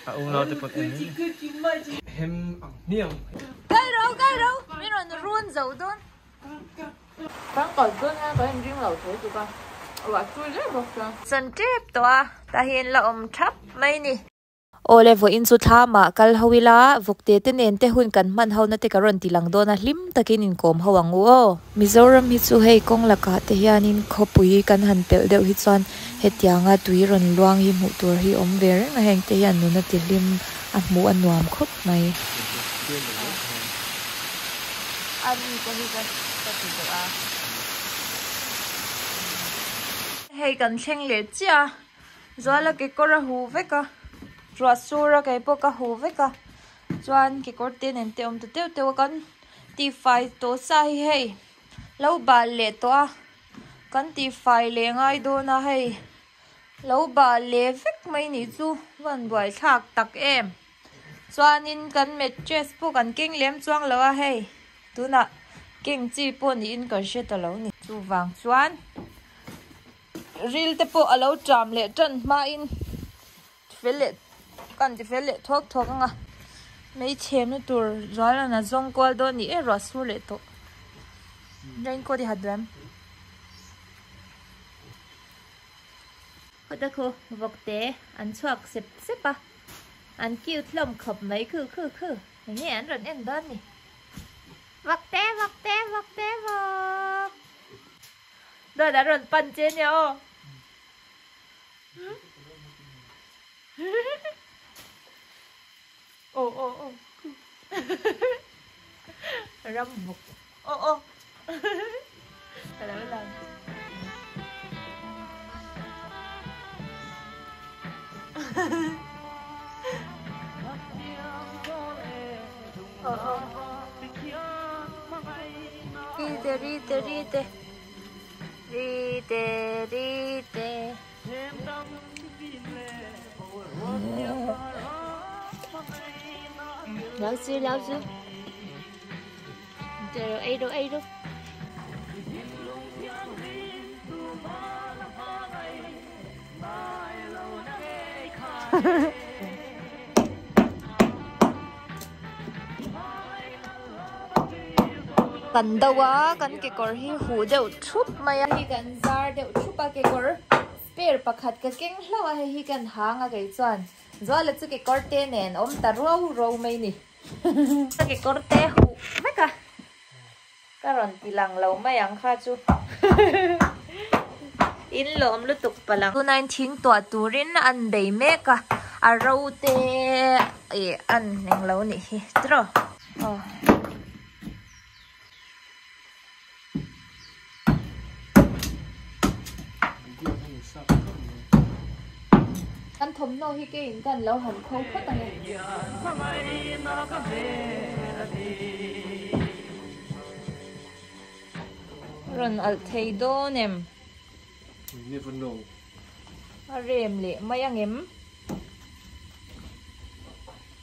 A unau te pawn en hem ang hmiang. Kai ro kai ro min rawn run zo dawn. Kan kal dawn hian kan inring lo thei tuk a, ruah tui hle bawk chuan. Chan tep tawh a, tah hian la awm thap mai ni. Awle vawiin chu thlamah kal ho ila, vawkte te nen te hun kan hman ho na te ka rawn ti lang dawn a, hlim takin inkawm ho ang u aw. Mizoram hi chu hei kawng lakah te hianin khawpui kan han pelh deuh hi chuan hetianga tui rawn luang hi hmuh tur hi awm ve reng a, heng te hian nuna ti hlim a hmuh a nuam khawp mai. Hei kan thleng leh chiah a. Zuala kekawr a huh vek a, ruah sur a kei pawh ka huh vek a, chuan kekawr te nen te awm ta teuh teuh a kan tihfai tawh sa hi hei lo bal leh tawh a, kan tihfai leh ngai dawn a hei lo bal leh vek mai nih chu van buaithlak tak em chuanin kan mattress pawh kan keng lem chuang lo a hei tunah keng chi pawh niin kan hre ta lo ni chuvang chuan. Ril te pawh a lo ṭam leh ṭan hmain fel leh kan ti fel leh thuak thuak ang a, hmeichhemna tur zual an a zawng kual dawn ni e ruah sur leh tawh raincoat i ha duh em? Khawta khu vawk te an chhuak sep sep a, an cute hlawm khawp mai khu khu khu eng nge an rawn en dawn ni? Vawk te vawk te vawk te vawk. Dawt an rawn pan che nia aw. Aw aw aw. Ram bawk. Aw aw. Ka lo lang. Aw aw. Rite rite rite. Rite rite. Lão sư lão sư. Trời ơi đâu ấy đâu. Kan do a kan kekawr hi huh deuh thup mai a hi kan zar deuh thup a kekawr spare pakhat ka keng hlauh a hei hi kan hang a kei chuan Zuala chu kekawr te nen awm ta ruau ruau mai ni ka kekawr te huh vek a ka rawn ti lang lo mai ang kha chu in lawm lutuk palang tunah thing tuah turin an bei mek a a ro te ih an englo nih hi tiraw aw. Kan thawmhnaw hi keiin kan lo han kho phawt ang e. Rawn alh thei dawn em? A rem leh mai ang em?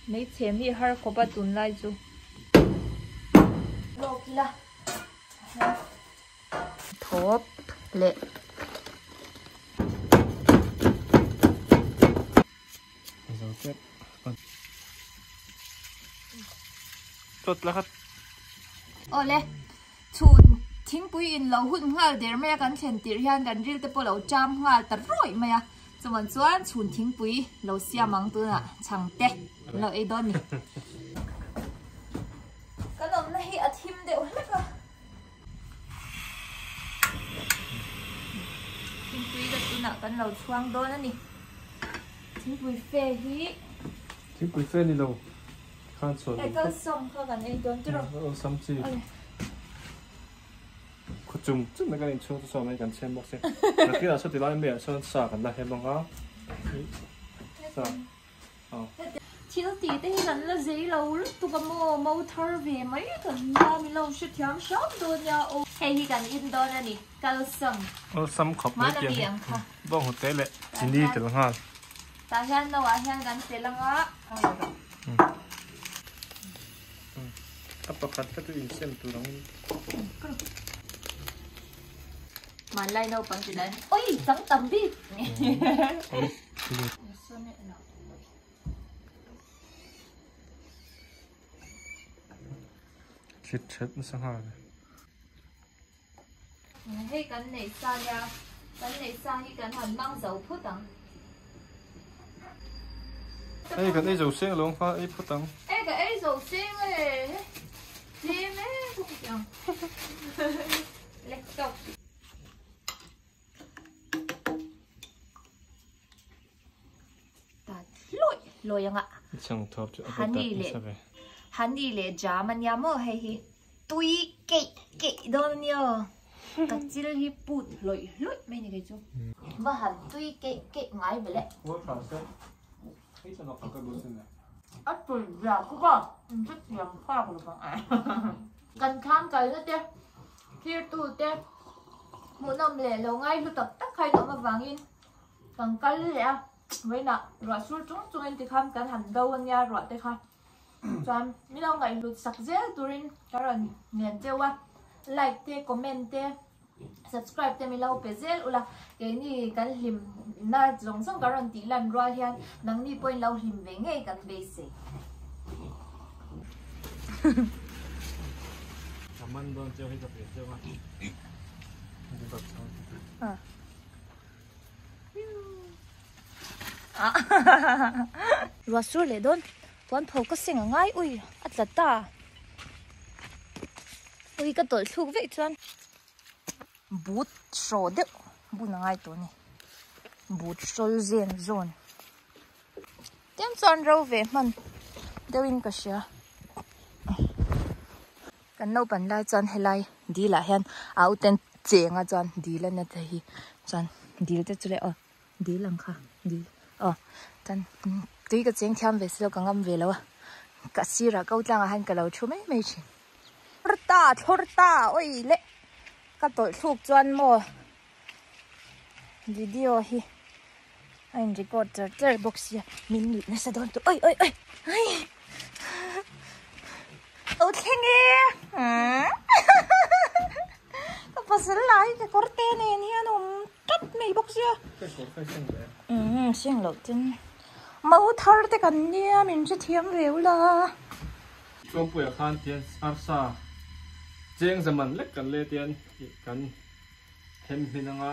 Hmeichhem hi har khawp a tunlai chu. Lawk ila. Thawp leh. Awle, chhun thingpui in lo hun nghal der mai a kan thlen tirh hian kan ril te pawh lo cham nghal ta rawih mai a, chuan chuan chhun thingpui lo siam ang tunah chhang te an lo ei dawn ni. Kan awmna hi a thim deuh hlek a. Thingpui ka tunah kan lo chhuang dawn a ni. Thingpui fe hi. Thingpui fe ni lo. Khan chhuan. E kal sawm kha kan ei dawn tiraw. Aw sam chi. Khuchum chum na kan inchhung chu saw mai kan chhem bawk se. Nakinah saw tilai maiah sawn sa kan la hem ang a. Sa. Thil tih te hi kan la zei lo lutuk a maw, mo thar ve mai kan nia min lo hrethiam hram dawn nia aw. Hei hi kan in dawn a ni, kalsam. Kalsam khawp mai tiang hi bawnghnute leh chini tel nghal. Tah hian no ah hian kan tel ang a. A pakhat kha chu insem tur ang in. Hmanlai naupang ti dan oi chang tam bik. Thlit that nasa nghal. Hei kan neih sa nia, kan neih sa hi kan han mang zo phut ang. Hei kan ei zo seng lo kha ei phut ang. Hei ka ei zo seng e, tlem e ka ti ang. Let's go. Ta hlawih hlawih anga. Chang thawp chu a va tat nasa ve. Honey leh jam ania maw hei hi tui keih keih dawn ania aw. Ka chil hi put hlawih hlawih mai ni kei chu. Va han tui keih keih ngai ve le. A tui zia khawp a, in chu thiam phak lo vang ai. Kan thlam kalna te, thirtu te hmuhnawm leh lo ngai hlu tak tak kha in awm avangin kan kal leh a, vawiinah ruah sur chung chungin tikhan kan han do ania ruah te kha chuan min lo ngaihhlut sak zel turin ka rawn ngen cheu a, like te comment te subscribe te min lo pe zel ula keini kan hlim na zawng zawng ka rawn tih lan rual hian nangni pawhin lo hlim ve ngei kan beisei. Ka man dawn cheu hi ka pe cheu a. Ruah sur leh dawn puan pho ka seng a ngai ui a tla ta ui ka tawlh thluk veih chuan but hraw deuh bun a ngai tawh a ni but hrawl zen zawn tlem chuan ro ve hman deuhin ka hria. Kan naupan lai chuan helai dil ah hian a uten cheng a chuan dil a na te hi chuan dil te chu le aw dil ang kha dil aw chuan tui ka cheng thiam ve silo ka ngam ve lo a ka sirah ko tlangah hian ka lo thu mai mai thin. Thlawr ta thlawr ta awi le ka tawlh thluk chuan maw video hi a in record char char bawk sia min nuih nasa dawn tawh awi awi awi. Lo thleng e ka pasal lai ka kawr te nen hian awm tlat mai bawk sia seng loh ten mau thar te kan nia min hrethiam ve ula. Tlawmpuia khan tian arsa cheng zaman lek kan le tian kan hem hmin anga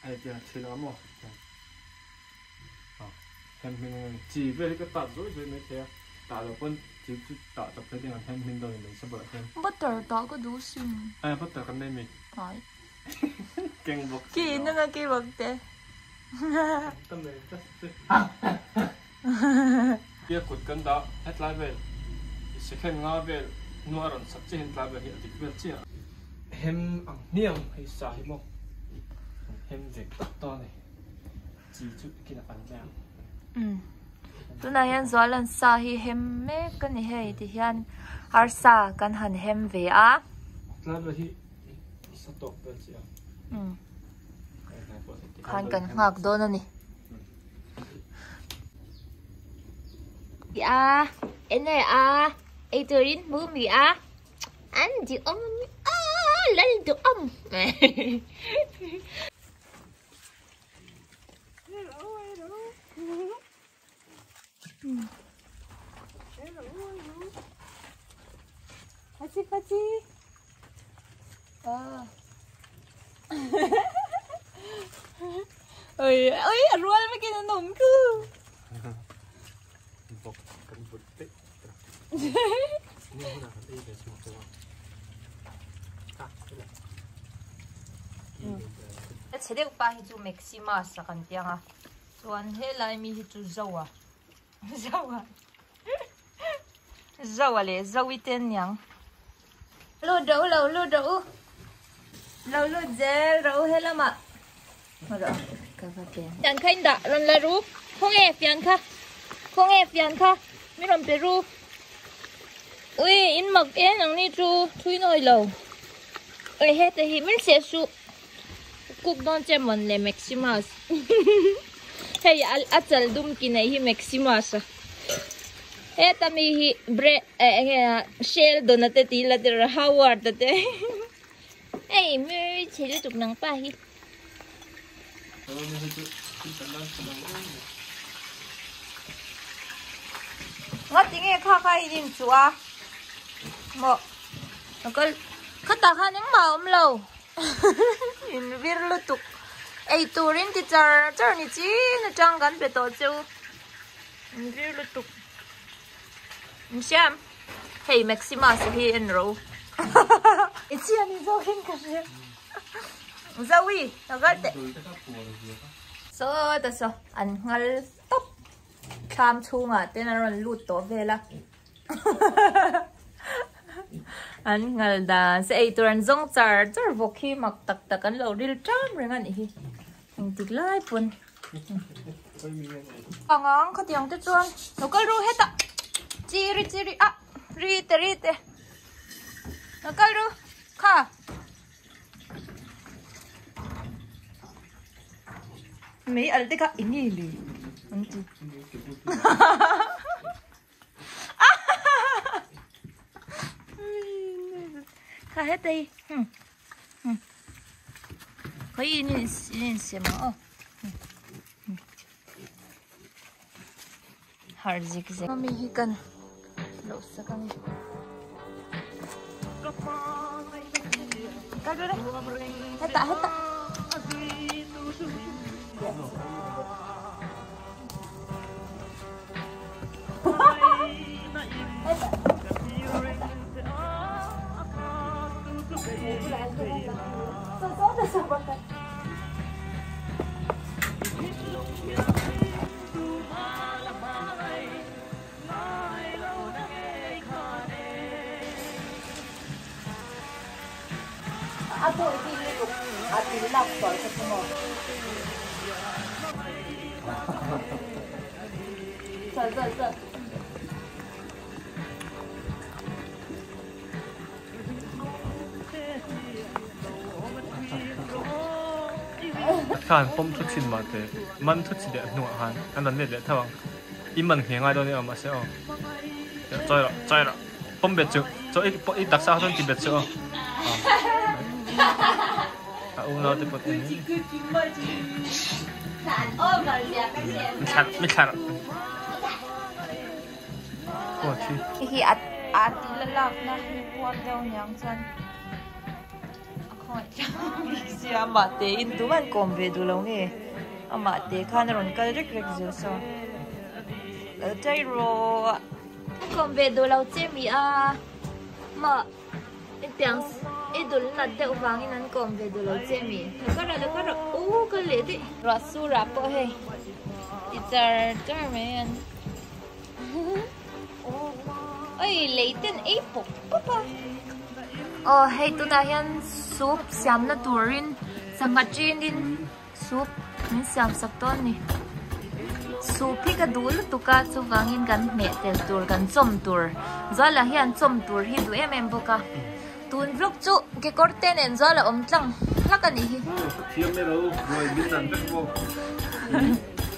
hei tiang thil anga maw Hem hmin ang chi vel hi ka tat zawi zawi mai thei a, tah loh pawn chi chu tah chawp phei ding ang hem hmin dawn in mai sabawlh ah hian. Butter tah ka duh sin. Aia butter kan nei mi. Ai. Keng bawk si. Ki nanga ki bawk te. Ta mai ta si. Tia kut kan dah hetlai vel second nga vel hnu a rawn sak chiah hian tlai vel hi a dik vel chiah a. Hem ang hniang hei sa hi maw hem ve tak ta a ni. Chi chu kinah an leng. Tunah hian Zualan sa hi hem mek a ni hei ti hian arsa kan han hem ve a. Tlai hi sa tawk vel chi a. Khan kan nghak dawn a ni. A ene a ei turin hmu mi a an duh awm a lal duh awm. Pachi pachi. Ah. Oi, oi, a rual vekin an awm khu. Bawk kan but daih ta. Ni hunah kan ei ve chhuak tawh a. Ah, hela. A chhe deuh pa hi chu Maximus a kan tiang a, chuan helai mi hi chu Zoa, Zoa, Zoa leh Zoe te an niang. Lut rawh u, lo lut rawh u, lo lut zel rawh u helamah. Fian kha in dah rawn la ru, khawnge fian kha, khawnge fian kha mi rawn pe ru. Ui in mak e nangni chu thui nawi lo. Ui heta hi min hriat suh. Cook dawn che mawn le Maximus. Hei a chal dum ki nei hi Maximus a. Heta mi hi bre eh enge a Sheldon a te tih la tir Howard a te. Hei mi chhe lutuk nang pa hi. Nga tinge kha kha in in chu a maw ka khatah khan engmah a awm lo in vir lutuk ei turin ti char char ni chin atang kan pe tawh cheu in vir lutuk in hriam hei Maximus hi en ro i chian i zawk in ka hria Zoe ka kal teh saw ta saw an nghal tawp thlam chhungah ten a rawn lut tawh vel a an nghal dan se eitur an zawng char char vawk hi mak tak tak an lo ril ṭam reng a nih hi engtik lai pawn Angang khatiang te chuan lo kal ru hetah chiri chiri ah ri te ri te lo kal ru kha. Mei al te kha eng nge le an ti. Kha heta hi. Hmm. Hmm. Khawi in in in siam ang aw. Har zik zek. Mami hi kan loh sak ang e. Kal ru le. Hetah hetah. A pawi bik lutuk a tui lak sual kha chu maw. Chal chal chal. Kha han pawm thut thin mah teh man thut chi leh hnuah khan an rawn let leh tho ang i man nghe ngai dawn em a mahse aw chawi rawh chawi rawh pawm bet chu chaw i i taksa kha chuan ti bet chu aw a unau te pawh en mi thla rawh. Hi a a ti la lakna hi puar deuh niang chuan a khawngaih tlang bik sia amah te in tumah an kawm ve duh lo nge amah te khan a rawn kal rek rek zel saw kal chai rawh an kawm ve duh lo che mi a mah i piang i dul nat deuh vangin an kawm ve duh lo che mi la ka rawh la ka rawh u ka leh daih ruah surah pawh hei ti char char mai an. Oi lei ten ei pawp pawp a. Aw hei tunah hian soup siamna turin sangha ṭinin soup min siam sak dawn a ni. Soup hi ka duh lutuk a chuvangin kan hmeh tel tur kan chawm tur Zuala hian chawm tur hi duh em em bawk a. Tun vlog chu kekawr te nen Zuala awm tlang hlak a nih hi. Thiam e lo ruai min dan vek maw.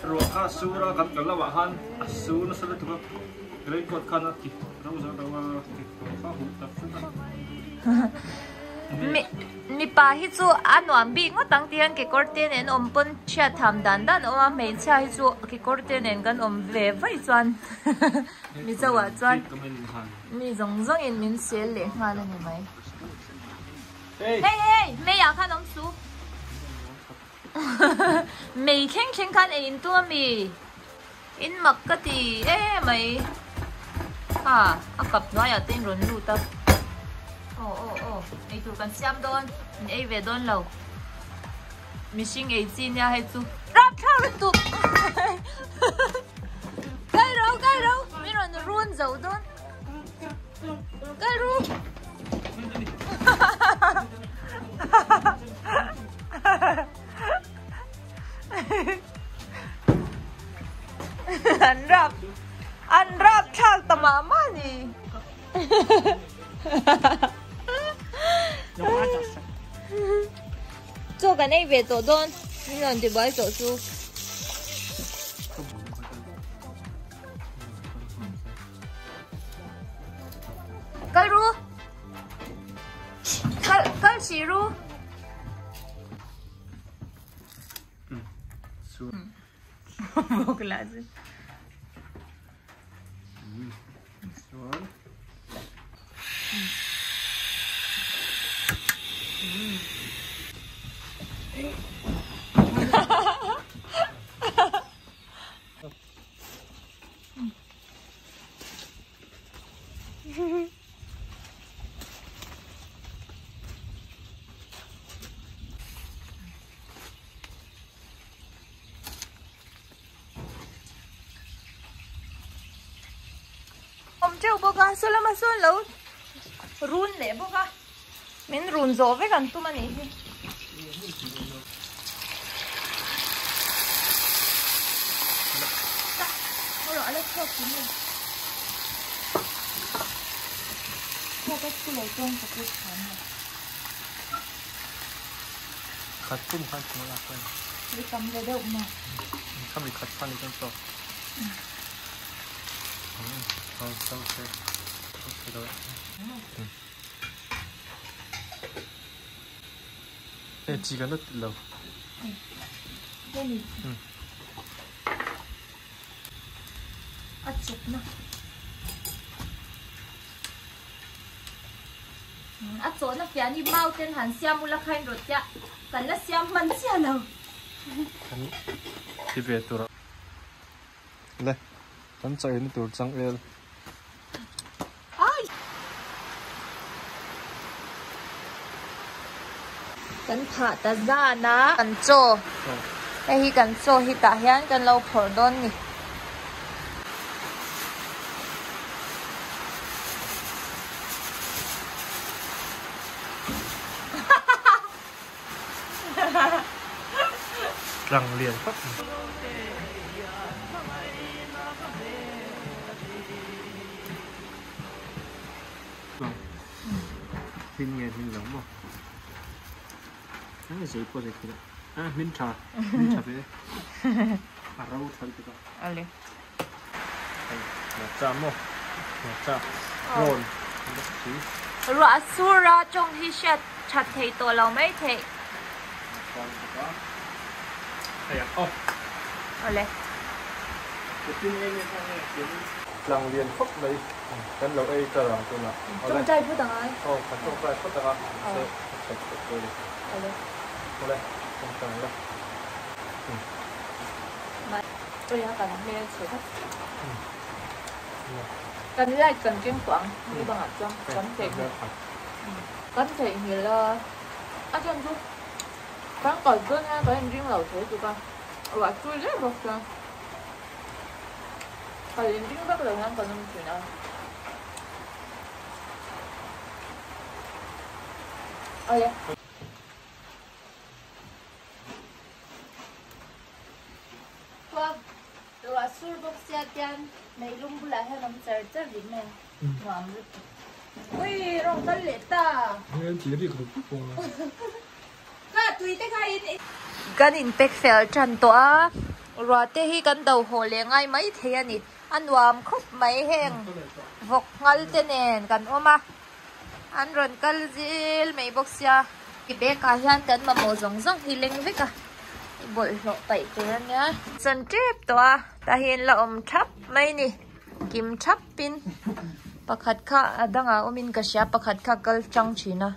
Ruah kha sur a kan kal lamah khan a sur nasa lutuk a raincoat khan a ti ro zo lo a kekawr kha huh tak vek a. Mipa hi chu a nuam bik ngawt ang ti hian kekawr te nen awm pawn chhiat tham dan dan a awm a hmeichhia hi chu kekawr te nen kan awm ve vaih chuan Mizo ah chuan mi zawng zawng in min sel leh nghal a ni mai. Hei hei mei ah khan awm su. Mei thleng thleng khan ei in tum a mi? In mak ka ti emai. Ha, a kap hnuaiah te in rawn lut a. Aw aw aw, ei tur kan siam dawn, in ei ve dawn lo. Mihring ei chi nia hei chu. Rapthlak lutuk! Kal ro, kal ro, min rawn run zo dawn. Kal ru! An rap an rap thlak ta mah mah ni. Chaw kan ei ve tawh dawn min rawn ti buai tawh chu. Kal ru. Kal kal si ru. Vawk lah chu. Chuan. Awm teuh bawk a, saw lama sawn lo run leh bawk a, min run zawh vek an tum a nih hi. Khat pum khan thing a lak a ni. Tui tam ve deuh maw? Khami khat khan i kan tawk. Hei chi kan la tit lo. Hemi. A chukna. A chawhna fiah ni mau ten han siam ula khain rawt tia kan la siam hman chiah lo. Kan ti ve tur a. Le kan chaina tur changel. Ai! Kan phah ta zan a. Kan chaw. Hei hi kan chaw hi tah hian kan lo phawrh dawn ni. Tlang lian tak mai. Hmin nge hmin lo maw? A zei pawh zei thei lo. A hmin tha, hmin tha ve. A ro tha lutuk a. Ale. Hei, hmarcha maw? Hmarcha rawn bawk si. Ruah sur a tawng hi hriat that thei tawh lo mai theih. Chuan bawk a. Hei ang aw. Awle. Putin nge nge kha nge tiang in. Tlang lian khawp mai kan lo ei tar ang tunah. Tawngtai phawt ang ai. Aw, kan tawngtai phawt ang a, mahse a that phawt dawn a ni. Awle. Awle, tawngtai ang la. Tawia kan hmel chhe vek. Kan light kan keng tawh ang ni bangah chuan kan theihnghilh kan theihnghilh a a chhan chu kan kal dawn hian kan inring lo thei tuk a ruah chui hle bawk chuan kal inring vak lo hian kan awm thin a. Awle. Khua ruah sur bawk sia tian meilum bulah hian awm char char rih mai a, nuam lutuk. Ui rawng kal leh ta. Kha tui te kha in. Kan in pack fel tan tawh a, ruah te hi kan do haw leh ngai mai thei a ni. A nuam khawp mai heng vawk nghal te nen kan awm a. An rawn kal zil mai bawk sia. I bag ah hian kan mamawh zawng zawng hi leng vek a, i bawlhhlawh paih tur a nia. Chawn tep tawh a, tah hian la awm thap mai ni, kim thap in pakhat kha a dangah awmin ka hria, pakhat kha kal tang thin a.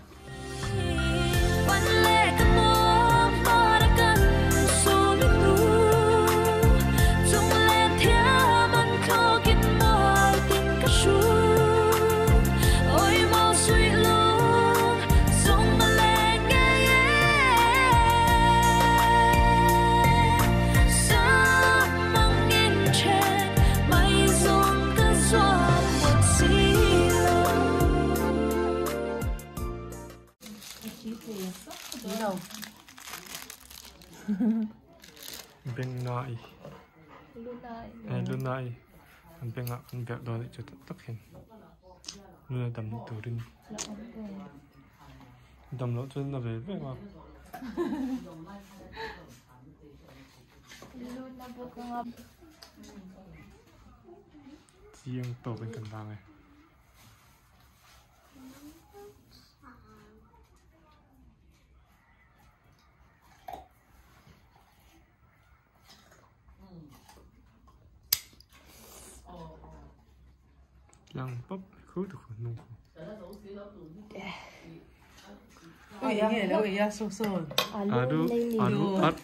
Bengnai Lunai an bengah kan belh dawn anih chu tak tak hian luna dam turin dam loh chuan na ve ve a. Chiang tawkin kan vang e. Tlang pap khu tu khu nung khu. Alu alu at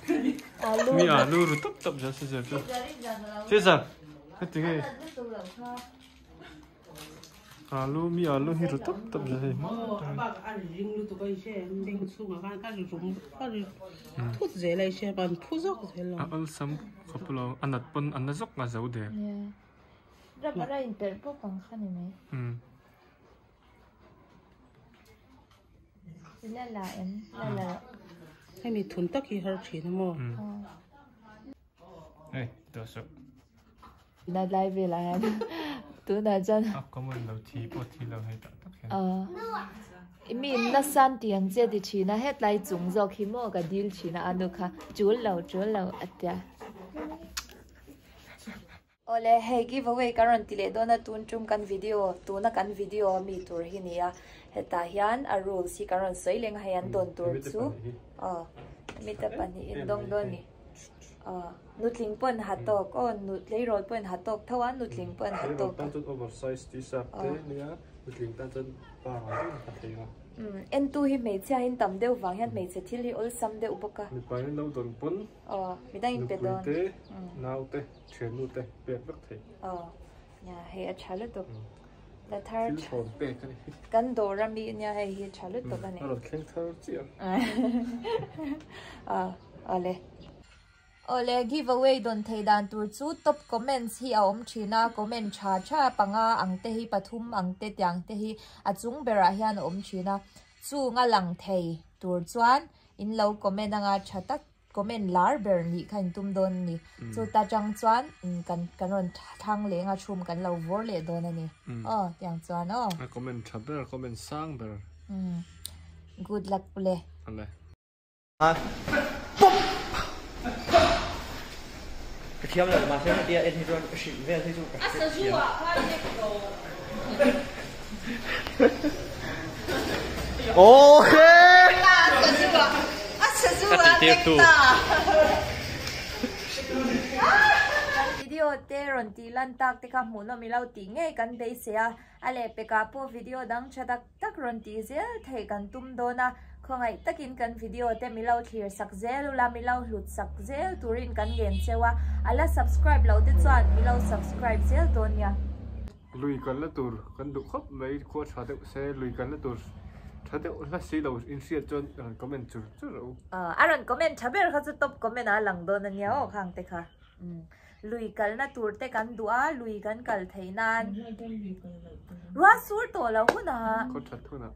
mi alu ru tap tap ja se chu. Cesar heti nge alu mi alu hi ru tap tap ja hei. A awlsam khawp lo a nat pawn a na zawk a zo der. Rubber a inperh bawk ang kha ni mai. La la em la la rawh. Hemi thun tak hi har thin a maw? Hei tawh suh. Na lai velah hian tunah chuan. A common lo thi pawh thi lo hei tak tak hian. Mi nasa an tih ang che ti thin a, hetlai chung zawk hi maw ka dil thin a anu kha tul lo tul lo a tia. Awle, hei giveaway kan rawn ti leh dawn a, tun tum kan video, tuna kan video a mi tur hi ni a, hetah hian a rules hi kan rawn sawi leng a, hei an dawn tur chu aw mite pahnihin dawng dawn a ni, aw nutling pawhin ha tawk aw nu tleirawl pawhin ha tawk tho a, nutling pawhin ha tawk. Tleirawl tan chuan oversize t-shirt te nia, nutling tan chuan pangai deuhin ha thei a. Entu hi hmeichhia in tam deuh vang hian hmeichhe thil hi awlsam deuh bawk a. Mipa in lo dawn pawn. Aw, midang in pe dawn. Nupui te, nau te, thiannu te pek vek thei. Aw, nia hei a tha lutuk. La thar Thil thawn pek a ni. Kan dawr a mi nia hei hi tha lutuk a ni. A rawn thleng thar chiah. Aw, awle. Awle, give away dawn thei dan tur chu top comments hi a awm thin a, comment tha tha panga ang te hi pathum ang te tiang te hi a chung berah hian a awm thin a, chung a lang thei tur chuan in lo comment anga tha tak comment lar ber nih kha in tum dawn a ni. Chu ta tang chuan kan kan rawn thlang leng a chhum kan lo vawr leh dawn a ni. Aw tiang chuan aw. A comment tha ber, comment sang ber. Good luck ule. Ale. Pop! Ka thiam lo mahse hetia en hi chuan ka hrilh vel hi chu ka hrethiam. Kan video te rawn tih lan tak te kha hmuhnawm ilo tih ngei kan beisei a, a lehpekah pawh video dang tha tak tak rawn tih zel theih kan tum dawn a, khawngaih takin kan video te milo thlir sak zel ula, milo hlut sak zel turin kan ngen cheu a, a la subscribe loh te chuan milo subscribe zel dawn nia. Lui kalna tur kan duh khawp mai, khua tha deuh se lui kalna tur tha deuh hla si lo inhriat chuan rawn comment chur chur rawh u. A rawn comment tha ber kha chu top comment ah a lang dawn a nia aw khang te kha. Lui kalna tur te kan duh a, lui kan kal theih nan. Ruah sur tawh lo hunah. Khaw that hunah.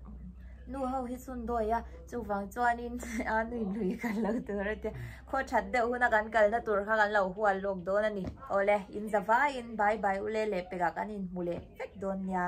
Nu ho hi chhun dawi a, chuvang chuanin a nui lui kal lo tur a tia. Khaw that deuh huna kan kalna tur kha kan lo hual lawk dawn a ni. Awle, in za vaiin bye bye u le leh pekah kan inhmu leh vek dawn nia.